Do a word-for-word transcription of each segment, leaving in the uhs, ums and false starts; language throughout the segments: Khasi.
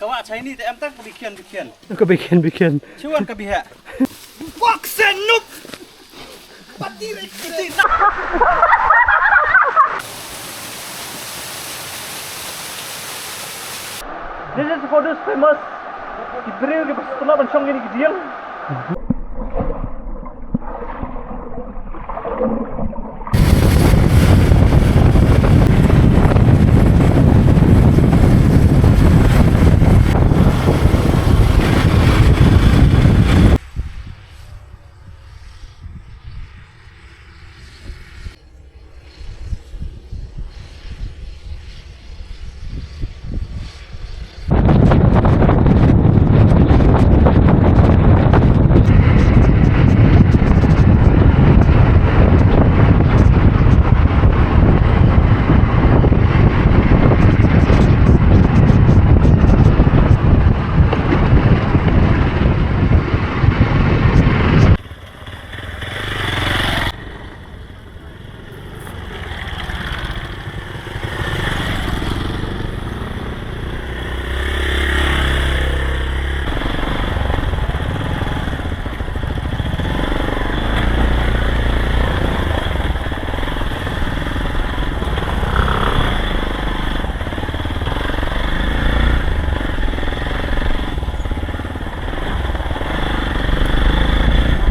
Ka wah Chinese te em tang ka bikhian bikhian. Ka bikhian bikhian. Chuan ka bihek. Wak sen nup. Pati rek pati. This is for those famous. Ki briew kiba sngewtynnat ban shong ïa kine ki dieng.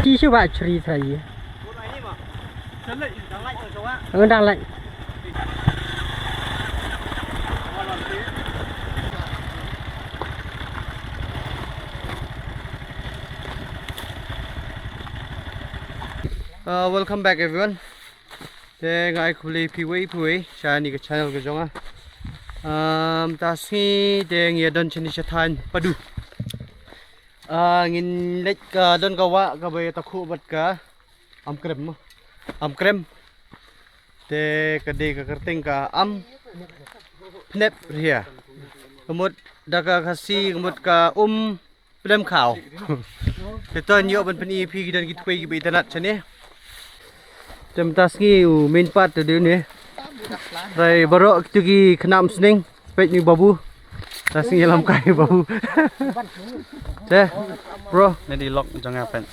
Ki shu ba chri thra yi. Ơ, dang lait. Uh, welcome back everyone. Te nga ai khublei phi wei phi wei sha ni ka channel ka jong nga. Um, mynta sngi te ngi ïa don shane sha thaiñ Padu. Ah, ngin leit ka don ka wah kaba ïa takhuh bad ka Amkrem mo. Amkrem. Te ka dei ka kyrteng ka Am Pnep Rhia. Ka mut da ka Khasi ka mut ka Um Pnep Khaw. Te to ngi ïoh ban pyni ïa phi ki don ki tkwei kiba itynnat shane. Te mynta sngi u main part te dei une. Trai baroh kito ki khynnah sneng. Peit ni babu. Mynta sngi lam kai babu. Te bro. Nadi lok jong nga peit.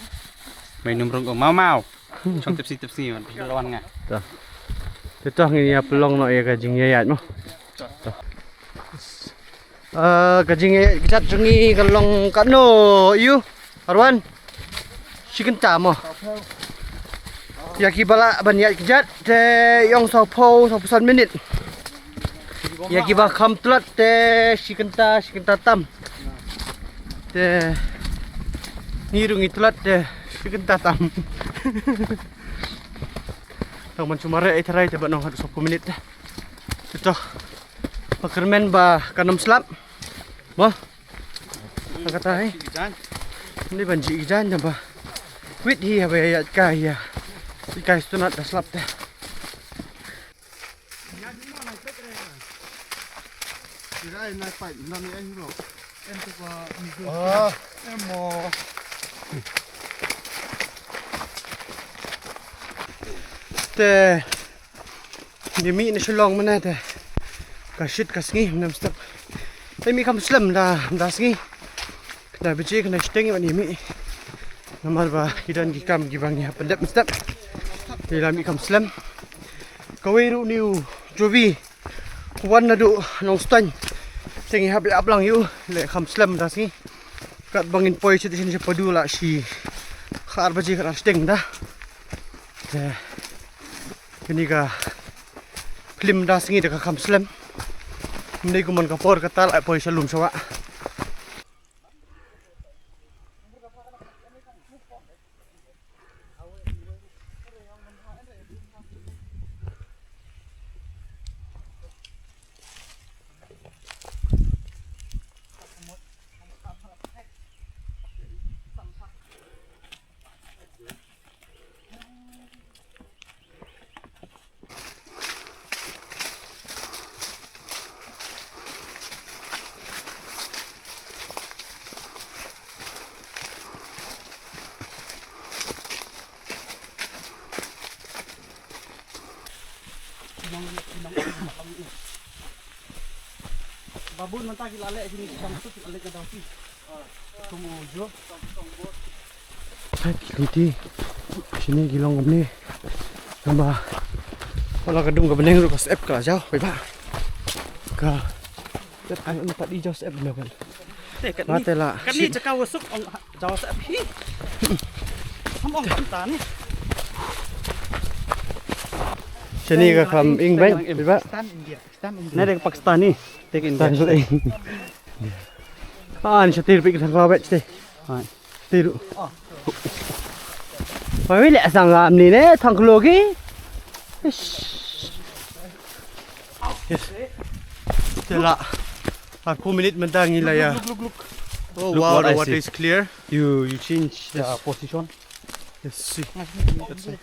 Mai num rung ko mau mau. Chong tipsi tipsi man. Rawan nga. To. Te to ngin ïa pynlong noh ïa ka jingïaid mo. To. Eh, ka jingïaid kjat jong ngi ka long katno ïu. Arwan. Shi kynta mo. Ïa kiba lah ban ïaid kjat te ïong sawphew, sawphew san minit. Ïa kiba kham tlot te shi kynta, shi kynta tam. Te ngi ruh ngi tlot te shi kynta tam. Tang ban shu mareh ai tharai te ba nong haduh sawphew minit te. Te to. Ba kyrmen ba kan ym slap. Mo. Kata hi. Ni ban ji jan ba. Kwit hi haba ïa kai ïa. Ïa kai stunat da slap te. Ah. Te Ngi mih na Shillong mynne te ka shit ka sngi mynne mynstep. Te mih kham slem da, da sngi. Khyndai baje khyndai shiteng ban ïa mih. Namar ba ki don ki kam kiba ngi hap pyndep mynstep. Te la mih kham slem. Kawei ruh une u Jovi u wan naduh Nongstoiñ. Te ngi hap ïa ap lang ïa u leh kham slem da sngi. Katba ngin poi sha station sha Padu la shi khatar baje khatar shiteng da. Te Kane ka phlim da sngi da ka kham slem. Ym dei kumban ka por kata la poi sha lum sha wah. Babun mynta ki la leh shini ki bang suk ki la leh ka dau ki. Kum u jo. Hai ki liti. Shini ki long kumne. Namba. Wala ka dum ka bneng ruh ka sep ka la jaw. Bai ba. Ka. Sep ka na ta di jaw sep na kan. Te kat Ma ni. Te la. Kat ni Shit. Jaka wasuk ong jaw sep hi. Ham ong kan ta ni. Shini ka kham ing bang. Bai ba. Pakistan, India. Pakistan, India. Na dek Pakistan ni. Dek India. Pakistan. Ah, ni shatir pik thang kawet te. Hai. Tiru. Oi le sang ram ni ne thang klogi. Yes. Te la. Arphew minute mynta ngi la ïa. Look, look, look, look. Oh, Look wow, what the I water see. Is clear. You you change the Yes. Position. Yes, see. That's it.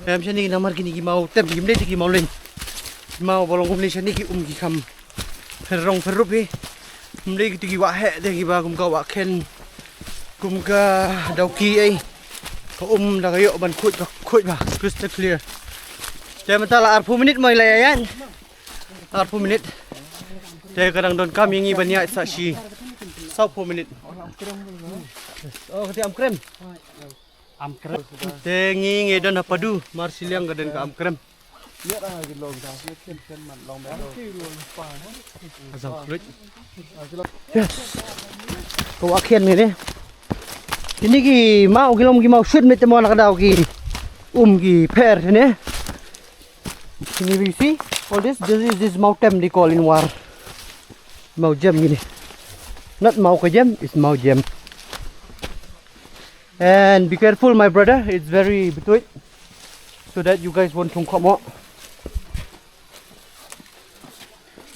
Em shani namar kini ki maw tem kim dei ki maw len. Ki maw ba long kumne shani ki um ki kham pher rong pher rup hi. Ym dei kito ki wah heh de kiba kum ka wah khen. Kum ka dau ki ei. Ka um da ka ïoh ban khuid ba khuid ba crystal clear. Te mynta la arphew minute mo ïa la ïa. Arphew minute. Te ka dang don kam ïa ngi ban ïaid sa shi sawphew minute. Oh, ka ti am krem. Am krem. Te ngi ngi don ha Padu, mar shiliang ka don ka am krem. Ka zang khluit. Yes. Ka wah khian ngi ne. Kini ki maw ki long ki maw shut mit te mo na ka dau ki um ki pher ne. Can you see all this? This is this maw tem they call in war. Maw jem gini. Not maw ka jem, it's maw jem. And be careful, my brother. It's very between. So that you guys won't thung kamo.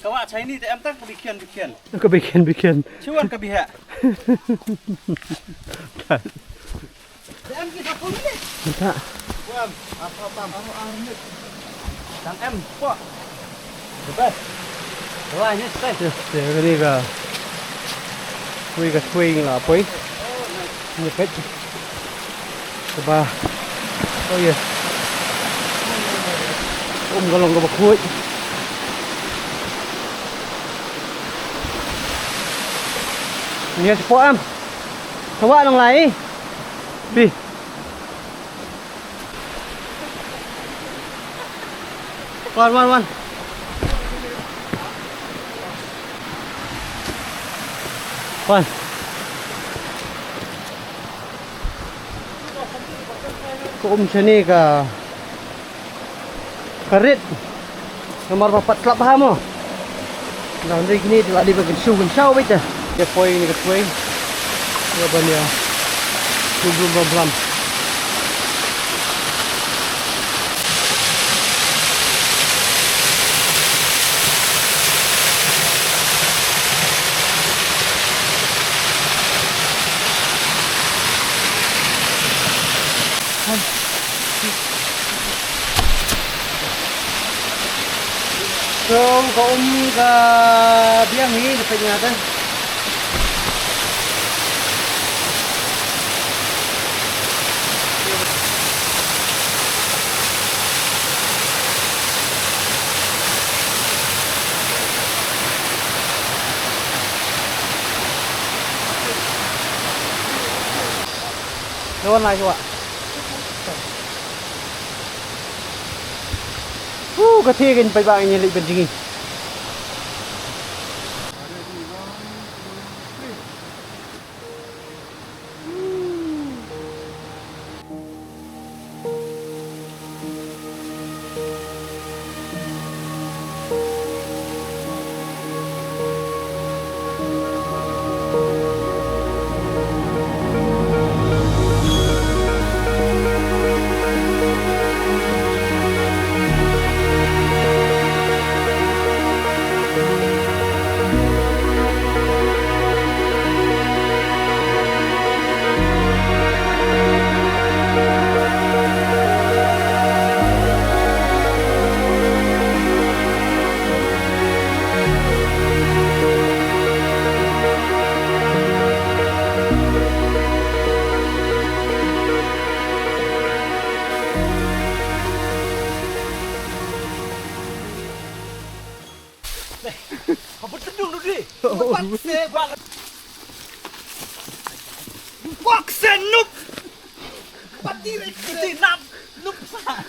Ka wah Chinese te em tang ka bikhian bikhian. Ka bikhian bikhian. Chuan ka biha. Te em ki sa pun ni. Minta. Wan, apa pam? Tang em po. Bebas. Wah, ni stay. Yes, te kani ka. Pui ka pui la pui. Ni pet. Kaba. Oh yes. Um ka long kaba khuid. Ni ka po am. Ka wah long lai. Pi. Wan wan wan. Wan. Ka um shane ka, ka rit. Namar ba pat slap bha mo. Nga hynrei kine te la dei ban kynshew kynshaw beit te. Ka poi ne ka poi. Nga ban ïa. Blum blum blum blum. So, ka um ka biang hi, ka pynïaid. Lawan lai kwah. Hu, ka thie kan peit ba ngin leit ban jingin. Wakse, wakse nup. Pati re kiti nap nup sa.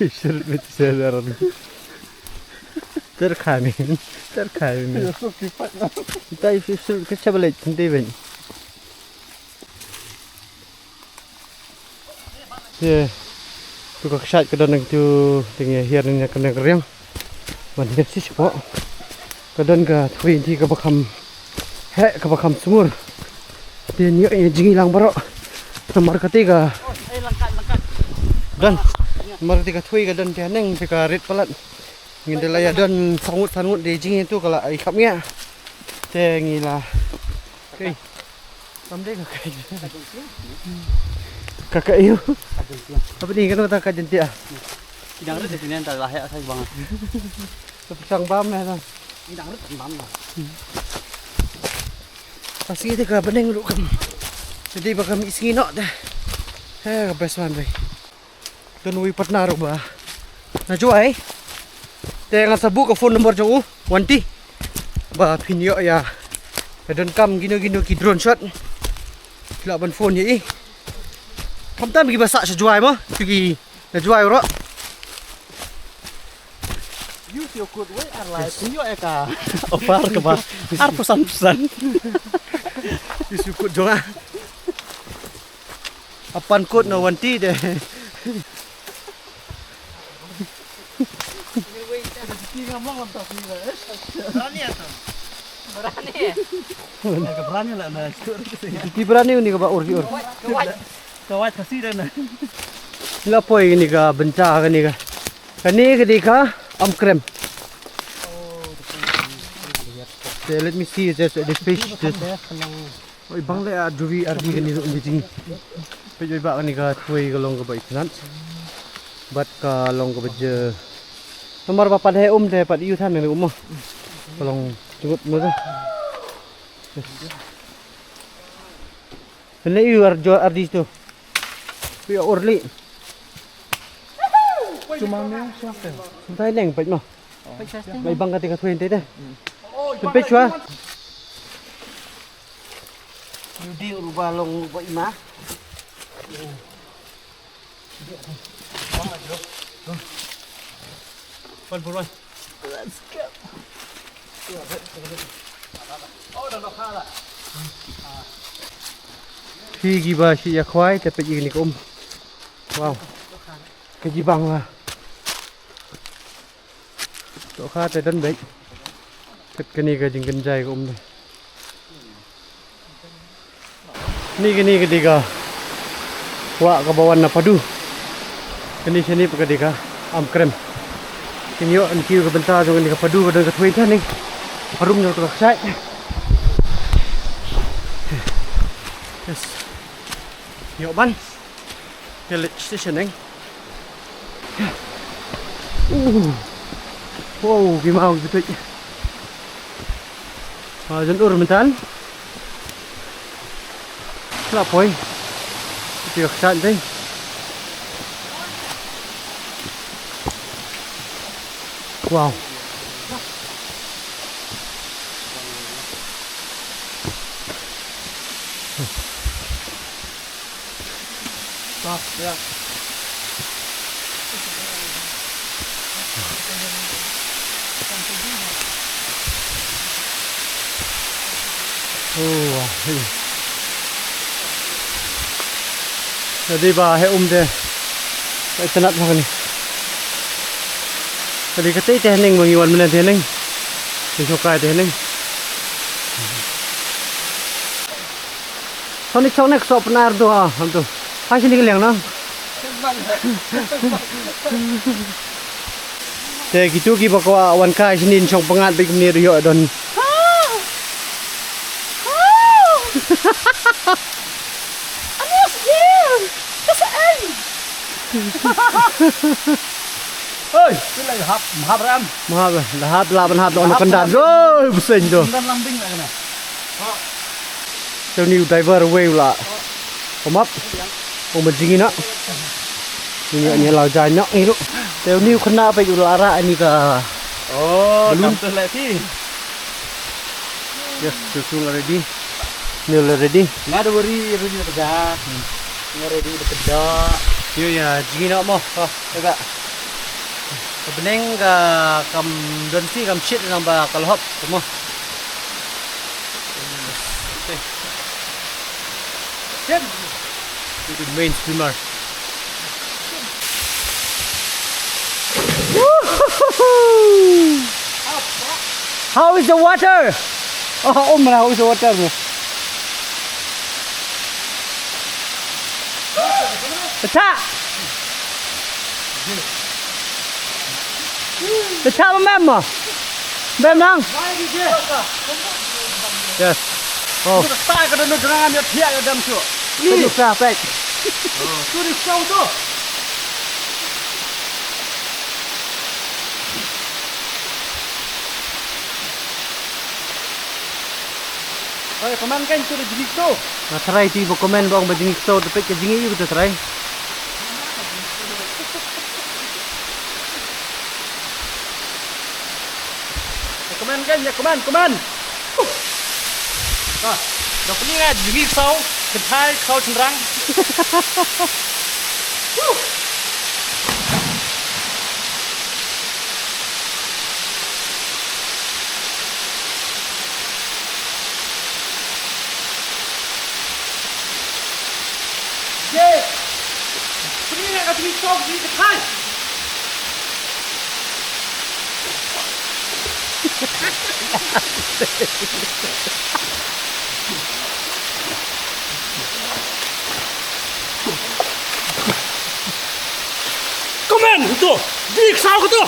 Sir mit sir aran. Ter kami, ter kami. Tay sir ke chabalet tinte ben. Ye. Tu ka kshaid ka don nang tu ting ya hiar nang ka nang riang. Man hiar si shapoh. Ka don ka thwei ti ka ba kham. He ka ba kham sumur. Te ngi ïoh ïa jingïalang baroh. Namar kata ka don. Namar kata ka thwei ka don te nang te ka rit palat. Ngin da la ïa don sangut sangut de jingïa tu ka la ai kham ïa. Te ngi la. Kai. Kam dei ka kai. Ka kai ïa. Apa ni kan ta ka jentiah. Ki dang rit sini ta lah ya sai bang. Ka psang bam ya ta. Ki dang rit bam lah. Pasi te ka beneng ruh kam. Jadi ba kam isi nok dah. He ka best one bai. Don wei partner ba na Jowai. Te nga sa buh ka phone number jong u Wanti. Ba phin ïoh ïa. Te don kam gino gino ki drone shot. Ki lah ban phone ïa i. Kam tam ki ba sah sha Jowai mo. Ki na Jowai ro. Use your code wei ar lai phin ïoh ïa ka offer ka ba. Ar percent percent. Use your code jong a. Apan kut no Wanti de. Ki berani lah na. Ki berani ni ka ba ur ur. Kawat kasi dah na. Ni la poi ni ka benta ka ni ka. Ka ni ka di ka am krem. Okay, let me see just the fish. Just Oi bang le a juwi ardi kani ruh ni jing. Peit oi ba kani ka thwei ka long ka ba itnat. Bad ka long ka ba je. Namar ba pat he um te pat iu than ne um. Ka long jngut mo te. Pynle iu ar jo ardi tu. Peit orli. Cuma ne siapa? Suntai neng peit mo. Bai bang kati ka thwei te te. Peit chwa. Yudi ruba long ruba ima. Let's go. Phi ki ba shi ya khwai te peit ni ka um. Wow. Ka ji bang la. To kha te don beit. Kat kani ka jingkynjai ka um de. Ni kani ka dei ka wah ka ba wan na Padu. Kani shani pa ka dei ka am krem. Kin ïoh an kiew ka bynta jong kani ka Padu ka don ka thwei than ni. Harum jong ka kshaid. Yes. Ïoh ban. Village station eng. Uh. Wow, ki mau ki betuit. Ah, jan ur myntan. La poi. Ki ka ksan ding. Wow. Oh, wah, hey. Jadi ba he um de. Ba itynnat ba kani. Jadi kata te ning mangi wan mena te ning. Ni sokai te ning. Sonic Sonic sop nar do ha, ham tu. Hai sini keliang na. Te kitu ki ba kwah wan kai sini shong pyngat bik ni rio don. Oi, tu lai hap, hap ram. Mahap, hap la ban hap don kan dan. Oi, beseng tu. Dan lambing lah kena. Te uni u driver wei u la. Pamap. U ma jingina. Ni ni la jai nak ni ruh. Te uni u kena pa u la ra ni ka. Oh, balloon. Kam tu leh phi. Yes, tu tu la ready. Ni la ready. Nga da ready, ready da ka. Nga ready da ka. Yo ya, jingïa mo. Ha, eba. Ka bneng ka kam don ti kam shit nang ba ka lhop mo. Okay. Shit. With the main streamer. How is the water? Oh, oh, how is the water? Pecah. Pecah, mem. Bem nang. Yes. Oh. Ka ta ka don jrang am ya thiah ya dam chu. Ni sa pek. Tu ni sau tu. Oi, paman kan tu dah jingik tu. Na try ti ba comment bang ba jingik tu, tapi ke jingik tu try. Kuman kan, ya kuman, kuman. Ah, dah pening ah, jingik saw, kentai saw cenderang. Ye. Pening ah, jingik saw, jingik kentai. Komen tu, di saw tu.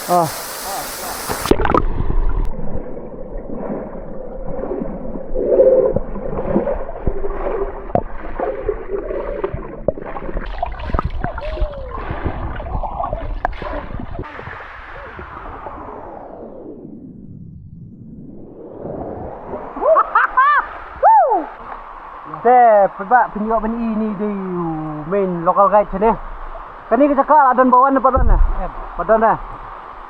Ah. Te, pynbha pynïoh ban i ni dei u main local guide shane. Kane ka jaka la don ba wan pat don ne? Em. Pat don ne?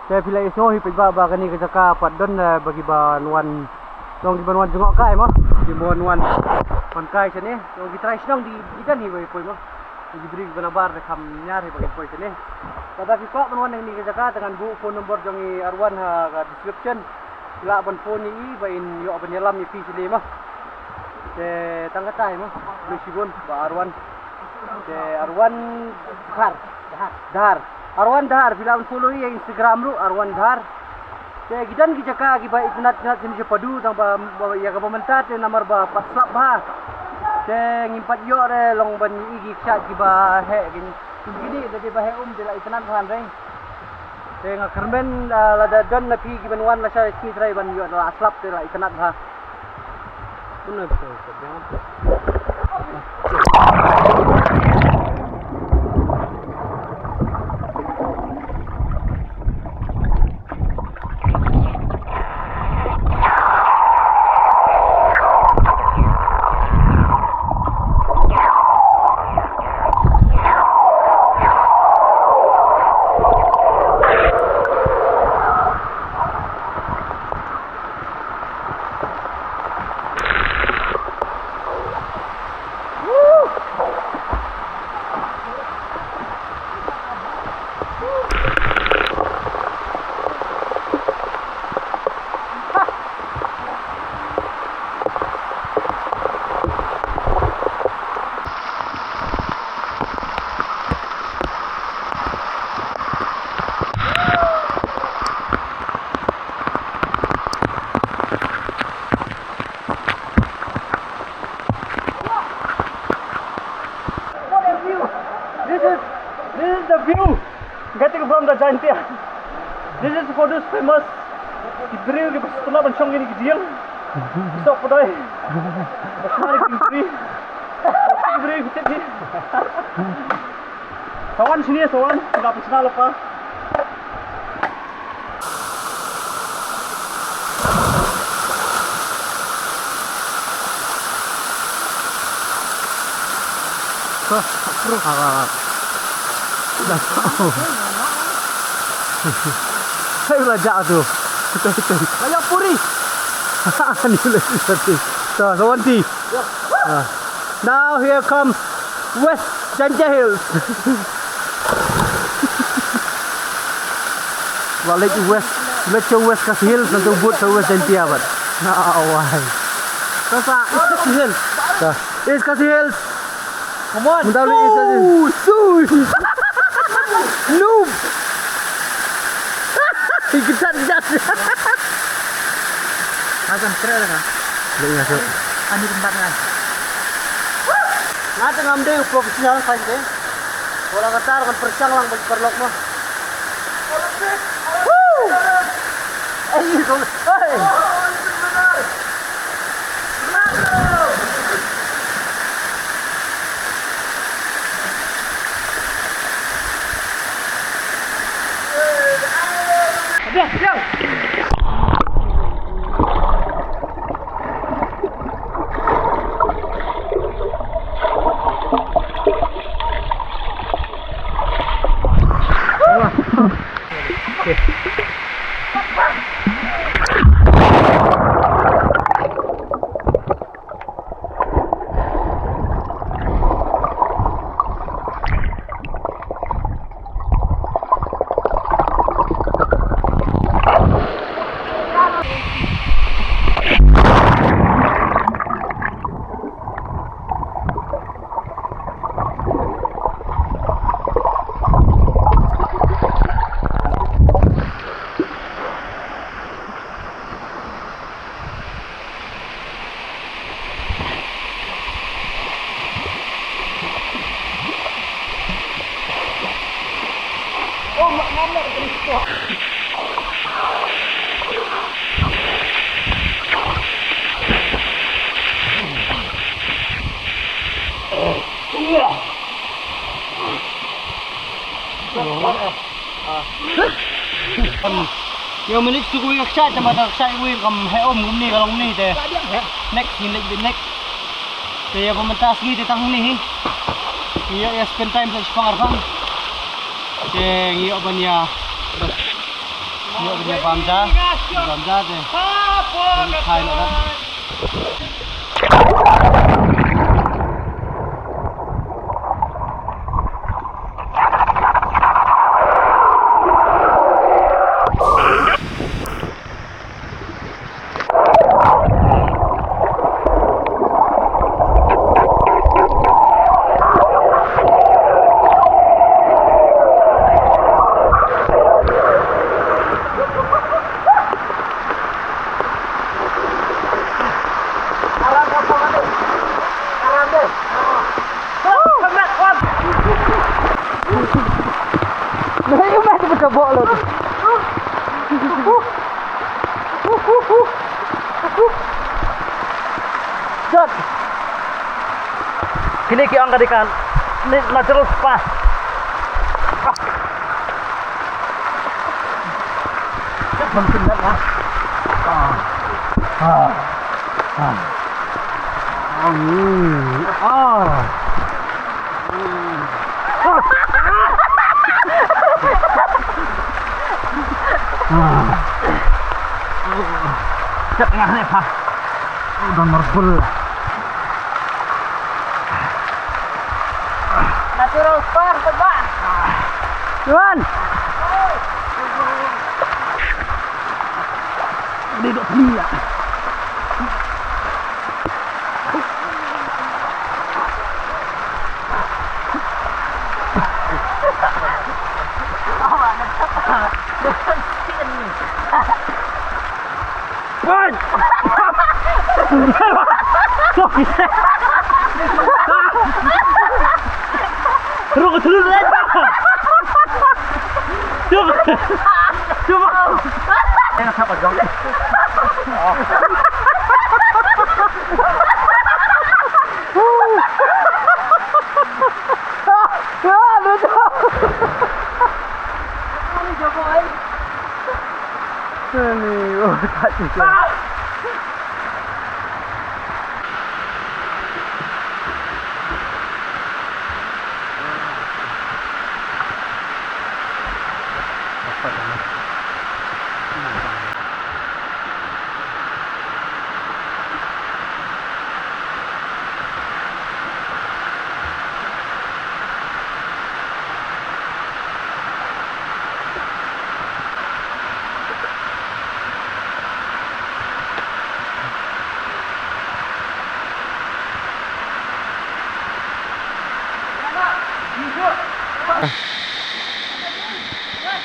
Te phi la ïohsngew hi pynbha ba kane ka jaka pat don ne ba ki ban wan. Dang ki ban wan jngoh kai mo. Ki ban wan, wan kai shane. Dang ki trai shnong di, di don hi ba ki poi mo. Ki briew ba nabar da kham ñiar hi ba ki poi shane. Lada phi kwah ban wan na kane ka jaka te ngan buh phone number jong i Arwan ha ka description. Lah ban phone ïa i ba in ïoh ban ïalam ïa phi shane mo. Te tang kata hi mo. Ni shibun ba Arwan. Te Arwan Dhar. Dhar. Arwan Dhar. Phi lah ban follow i ha Instagram ruh Arwan Dhar. Te ki don ki jaka kiba itynnat itynnat shane sha Padu tang ba, ba ïa kaba mynta te namar ba pat slap bha. Te ngim pat ïoh re long ban ïohi ki kshaid kiba heh ki. Kine da dei ba heh um te la itynnat bha re. Te nga kyrmen, ah, lada don na phi kiban wan lashai sngi trai ban ïoh la slap te la itynnat bha. From the Jaintia. This is for those famous. Ki briew kiba sngewtynnat ban shong ïa kine ki dieng. Ki sohpadoi. Ba shong ïa kine ki briew. Ki briew ki tip hi. Sa wan shane, sa wan. Nga pynshna lypa. Hai, la jah tu. Betul, betul. Banyak puri. Ni lagi satu. Tuh, sewanti. Ah. Now here come West Jaintia Hills. Wa leit West, leit sha West Khasi Hills, nangta bud sha West Jaintia bad. Na wai. Ka sa East Khasi Hills. Ka East Khasi Hills. Come on. Mynta u leit East Khasi Hills. Ui, ui. Noob. Ïa ki tat jat. Hajan kre ka. Leit nga suk. Ani tempat nga. Nga te ngam dei u professional, fine dei. Ko la kata ngan pyrshang lang bad paralok mo. Woo! Ai, ko, ai. Ïa, minit tu kawei ka kshaid, tang ba ka kshaid kawei kam heh um kumne ka long ne te. Next, ngin leit beit next. Te ïa ba mynta sngi te tang hangne hi. Ngi ïoh ïa spend time sa shipang arpang. Te ngi ïoh ban ïa, ngi ïoh ban ïa bam ja. Bam ja te. Te ngi khai noh rat. Jot. Kine ki ong ka dei ka natural spa. Jot, bang pynlait, ah. Ah. Ah. Ah. Ah. Chat ngah ne pha. Udah merbul. Natural spa, coba. Tuan. Dia dok ni ya. Terus, terus, terus.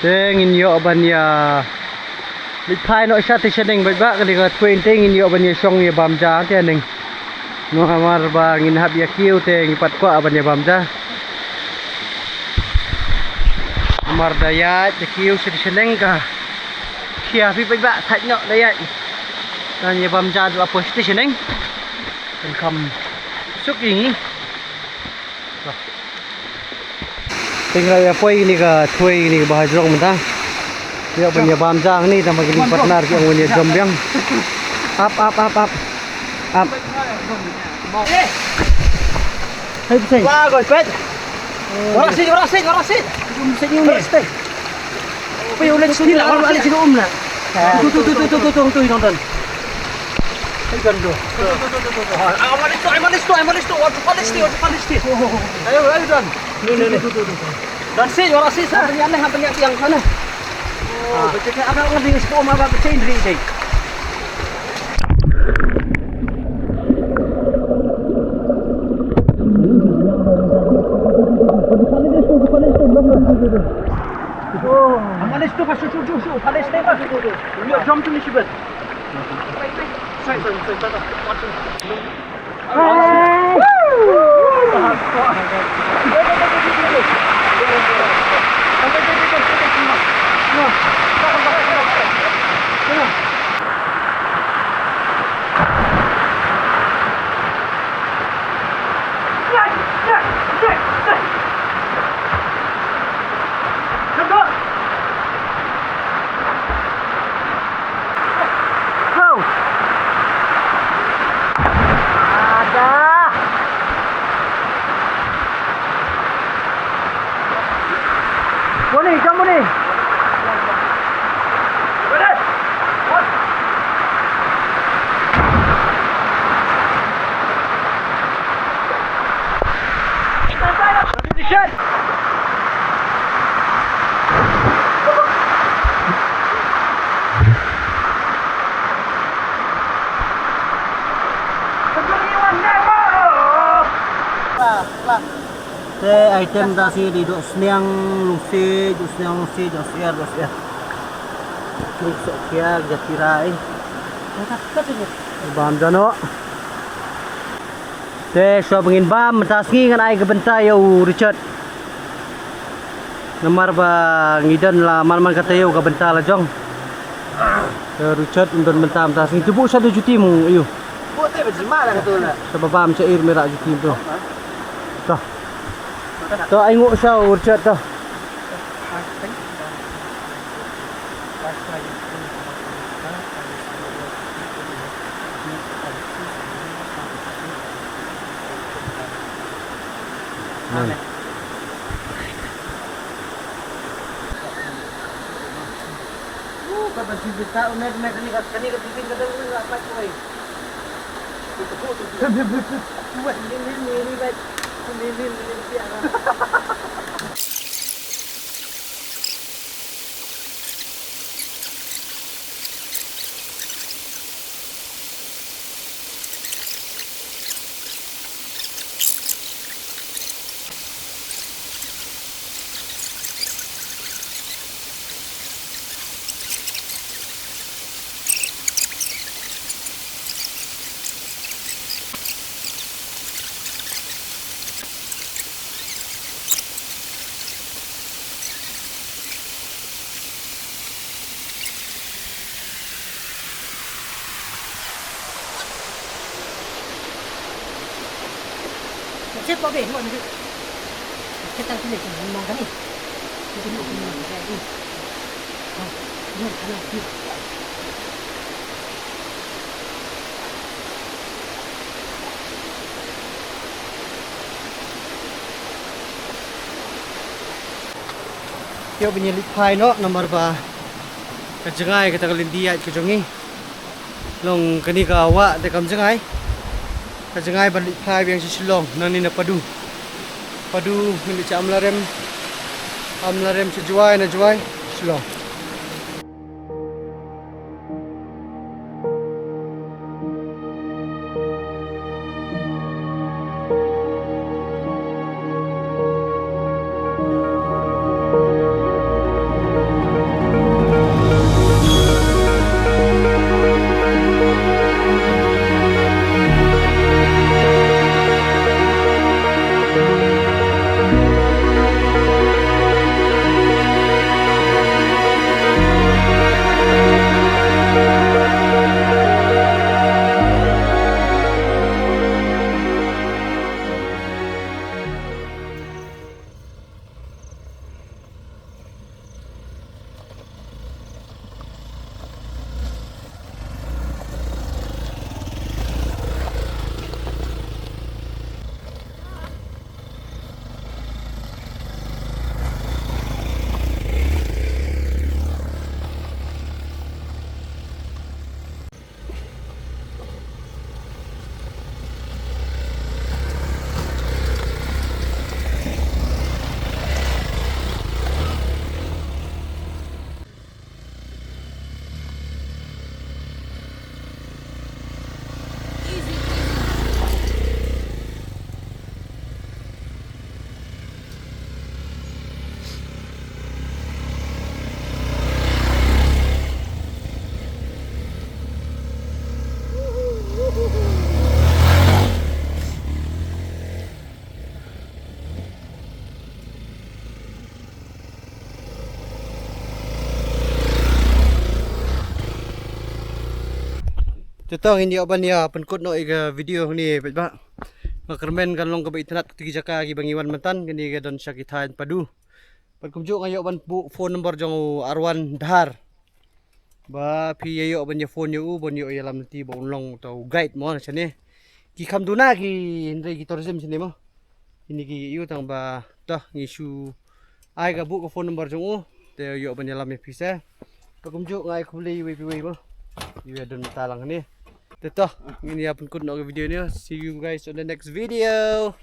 Te ngin ïoh ban ïa leit phai noh sha te shaneng bad ba kane ka three te ngin ïoh ban ïa shong ïa bam ja te neng. Namar ba ngin hap ïa kiew te ngi pat kwah ban ïa bam ja. Namar da ïaid da kiew sha te shaneng ka khia phi bad ba thait noh da ïaid. Ngan ïa bam ja da la poi sha te shaneng. Kan kham suk ïa ngi. Te ngi la ïa poi kane ka three kane ka ba ha jrong mynta. Ïa ban ïa bam ja hangne tangba kine ki partner ki ong wan ïa jump biang. Ap, ap, ap, ap. Ap. Hei, peit. Wah, guys, peit. Wara sit, wara sit, wara sit. Wara sit. Peit, ulet sit la, ulet sit um la. Tu, tu, tu, tu, tu, tu, tu, tu, tu, tu. Peit, tu, tu. Ah, malis tu, ai malis tu, ai malis tu. Wajib malis tu, wajib malis tu. Ayo, ayo, Don. Ni, ni, ni. Don, sit, wara sit, sa. Hap pynïaid leh, hap pynïaid tiang sana. Oh, betul ke? Apa orang tinggal sekolah, apa betul diri, dek? Oh, ang malis tu, Pak, shu, shu, shu, shu, malis tu, Pak. Jump tu ni, Shibat. Sorry, sorry, sorry, sorry. Muni, jom Muni. Te item ta shi dei dohsniang lungsiej, dohsniang lungsiej, dohsyiar, dohsyiar. Ki sohkhiar, jatira, eh. Bam ja noh. Te shuwa ba ngin bam, mynta sngi ngan ai ka bynta ïa u Richard. Namar ba ngi don la man man ka taïew ka bynta la jong. Te Richard un don bynta mynta sngi. Te buh sha da juti mo ïa u. Sha ba bam sha ir mera juti mo. To. To ai nguh sha u Richard to. Che po be mo ni. Che tang ni mo ngani. Ni mo ngani. Ïoh ban ïaleit phai noh namar ba ka jngai kata ka lynti ïaid ka jong ngi. Long kane ka wah te kam jngai. Ka jngai ban leit phai biang sha Shillong nangne na Padu. Padu ngin leit sha Amlarem. Amlarem sha Jowai, na Jowai Shillong. Te to ngin ïoh ban ïa pynkut noh ïa ka video hangne bad ba nga kyrmen kan long kaba itynnad kito ki jaka kiba ngi wan mynta, kane ka don sha ki thaiñ Padu. Bad kumjuh nga ïoh ban buh phone number jong u Arwan Dhar. Ba phi ïa ïoh ban ïa phone ïa u ban ïoh ïalam lynti ba un long uta u guide mo na shane. Ki kham duna ki hynrei ki tourism shane mo. Kine ki ïa u tang ba to ngi shu ai ka buh ka phone number jong u. Te ïoh ban ïalam ïa phi sa. Bad kumjuh nga ai khublei iwei pa iwei mo. Iwei don ta lang ne. Te to ngin ïa pynkut noh ka video ne. See you guys on the next video.